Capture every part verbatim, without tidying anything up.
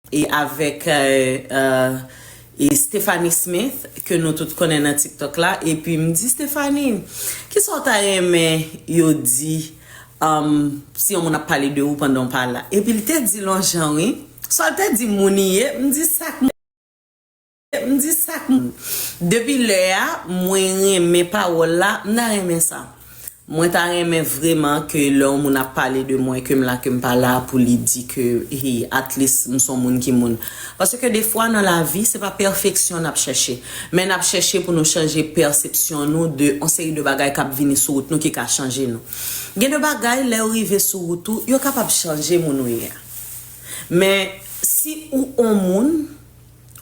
e avèk euh, euh, e Stephanie Smith, ke nou tout konnen nan TikTok la, epi m di, Stephanie, kisa w ta renmen yo di um, si yon moun ap pale de ou pandan w pa la? Epi l te di l yon jan, wi. Sa l te di moun li ye, m di sa k M di sa k Depi lè a, mwen renmen pawòl la, m ta renmen sa. Mwen ta renmen vrèman ke lè yon moun ap pale de mwen, ke m la, ke m pa la pou li di ke, hey, at least, m se yon moun ki moun. Paske defwa nan lavi, se pa pèfeksyon n ap chèche, men n ap chèche pou nou chanje pèsepsyon nou de yon seri de bagay k ap vini sou wout nou ki ka chanje nou. Gen de bagay, lè yo rive sou wout ou, yo kapab chanje moun ou ye a. Men, si ou on moun,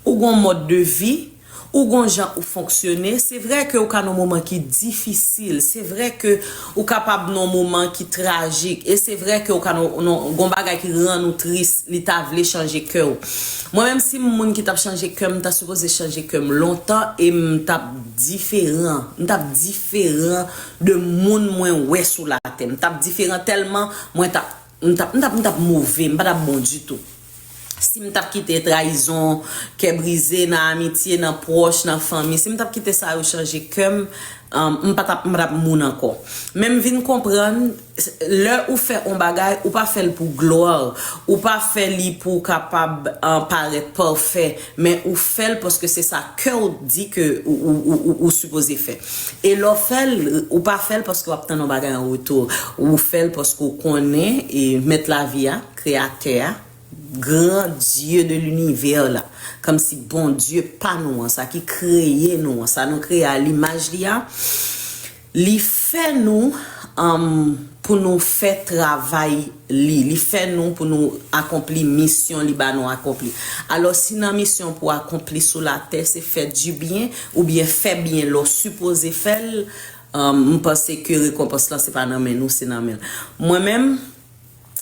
ou gon mòd de vi, ou gon jan ou fonksyone, se vre ke ou ka nan moman ki difisil, se vre ke ou kapab nan moman ki trajik, e se vre ke ou ka nan, nan gon bagay ki rann ou tris, li ta vle chanje kè w. Mwen menm si m moun ki t ap chanje kè m, m ta sipoze chanje kè m lontan e m t ap diferan, m t ap diferan de moun mwen wè sou latè, m t ap diferan tèlman mwen t ap m t ap, m t ap, m t ap move, m pa t ap bon ditou. Si m t ap kite trayizon, kè brize nan amitye, nan pwòch, nan fanmi, si m t ap kite sa yo chanje kè m, um, m pa t ap, m pa t ap moun ankò. Men m vin konprann, lè ou fè on bagay, ou pa fè l pou glwa, ou pa fè li pou w kapab uh, parèt pafè, men ou fè l paske se sa kè w di ke ou, ou, ou, ou, ou sipoze fè. E lè w fè l, ou pa fè l paske w ap tann on bagay an retou. Ou fè l paske w konnen e mèt lavi a, kreyatè a, gran Dye de linivè la, kòmsi Bondye pa nou an, sa ki kreye nou an, sa nou kreye a limaj li a, li fè nou um, pou nou fè travay li, li fè nou pou nou akonpli misyon li ba nou akonpli. Alò, si nan misyon pou akonpli sou latè, se fè dibyen oubyen fè byen lè w sipoze fè l, um, m panse ke rekonpans lan se pa nan men nou, se nan men l. Mwen menm,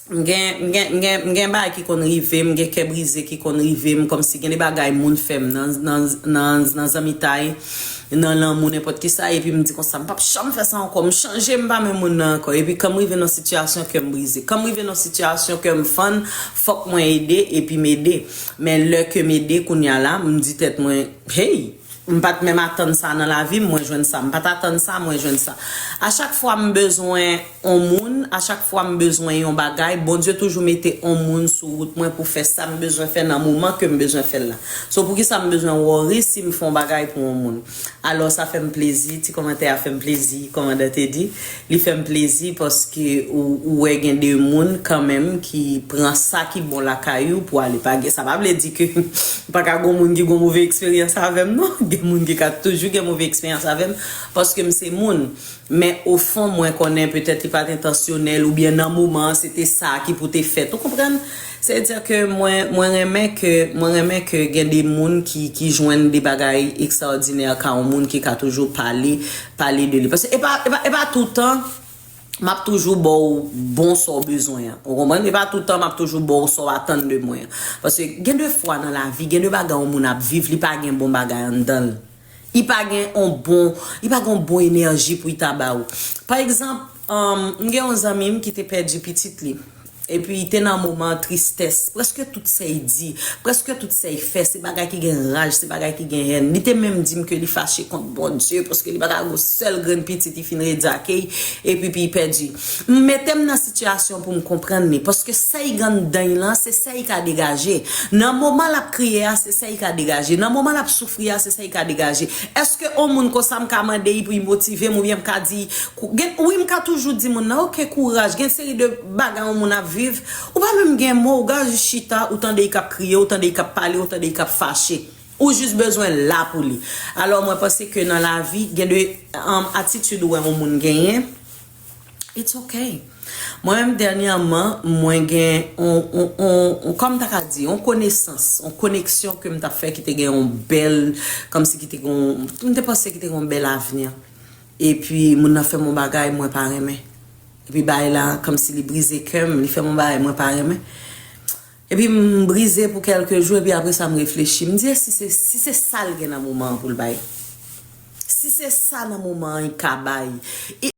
M gen, m gen, m gen, m gen bagay ki konn rive m, gen kè brize ki konn rive m, kòmsi gen de bagay moun fè m nan, nan, nan, nan zanmitay, nan lanmou, nenpòt kisa, epi m di konsa, m p ap janm fè sa ankò, m chanje, m pa menm moun nan ankò. Epi kan m rive nan sitiyasyon kè m brize, kan m rive nan sitiyasyon kè m fann, fòk mwen ede, epi m ede. Men lè ke m ede, kounya la, m di tèt mwen, hey! M pa t menm atann sa nan lavi m, mwen jwenn sa. M pa t atann sa, mwen jwenn sa. A chak fwa m bezwen on moun, a chak fwa m bezwen yon bagay, Bondye toujou mete on moun sou wout mwen pou fè sa m bezwen fè nan moman ke m bezwen fè l la. So, poukisa m bezwen worry si m fè on bagay pou on moun? Alò, sa fè m plezi, ti kòmantè a fè m plezi, kòmandan te di. Li fè m plezi paske ou, ou wè gen de moun kanmenm ki pran sa ki bon lakay ou pou ale. Pa gen, sa pa vle di ke pa ka gon moun ki gon move eksperyans avè m, non. Gen moun ki ka toujou gen move eksperyans avè m paske m se moun. Men ofon, mwen konnen petèt li pa t entansyonèl oubyen nan moman an, se te sa ki pou te fèt. Ou konprann? Sètadi ke mwen, mwen renmen ke, mwen renmen ke gen de moun ki, ki jwenn de bagay ekstraòdinè ka yon moun ki ka toujou pale, pale de li. Paske e pa, e pa, e pa toutan m ap toujou ba w bon sa w bezwen an. Ou konprann? E pa toutan m ap toujou ba w sa w atann de mwen an. Paske gen de fwa nan lavi, gen de bagay yon moun ap viv, li pa gen bon bagay anndan l. Li pa gen yon bon, li pa gen yon bon enèji pou li ta ba ou. Pa egzanp, um, m gen yon zanmi m ki te pèdi pitit li. Epi li te nan moman tristès. Prèske tout sa li di, prèske tout sa li fè, se bagay ki gen raj, se bagay ki gen hèn. Li te menm di m ke li fache kont Bondye paske li pa ka gen yon sèl grenn pitit, li fin redi ak li, epi pi pèdi. M mete m nan sitiyasyon pou m konprann li, paske sa ki anndan l lan, se sa li ka degaje. Nan moman l ap kriye a, se sa li ka degaje. Nan moman l ap soufri a, se sa li ka degaje. Èske yon moun konsa m ka mande li pou li motive m, oubyen m ka di, kou- gen, wi, m ka toujou di moun nan, oke, kouraj, gen seri de bagay yon moun ap viv, ou pa menm gen mo, ou ka jis chita, ou tande li k ap kriye, ou tande li k ap pale, ou tande li k ap fache. Ou jis bezwen la pou li. Alò, mwen panse ke nan lavi, gen de um, atitid ou wè yon moun genyen, it's okay. Mwen menm, dènyèman, mwen gen on, on, on, on, kòm ta ka di, on konesans, on koneksyon ke m t ap fè ki te gen on bèl, kòmsi ki te gen on, m te panse ki te gen on bèl avni. Epi, moun nan fè m on bagay, mwen pa renmen. Epi, bagay la, kòmsi li brize kè m, li fè m on bagay, mwen pa renmen. Epi m brize pou kèlke jou, epi apre sa m reflechi. M di, e si se, si se sa l gen nan moman an pou l bay? Si se sa nan moman an li ka bay? E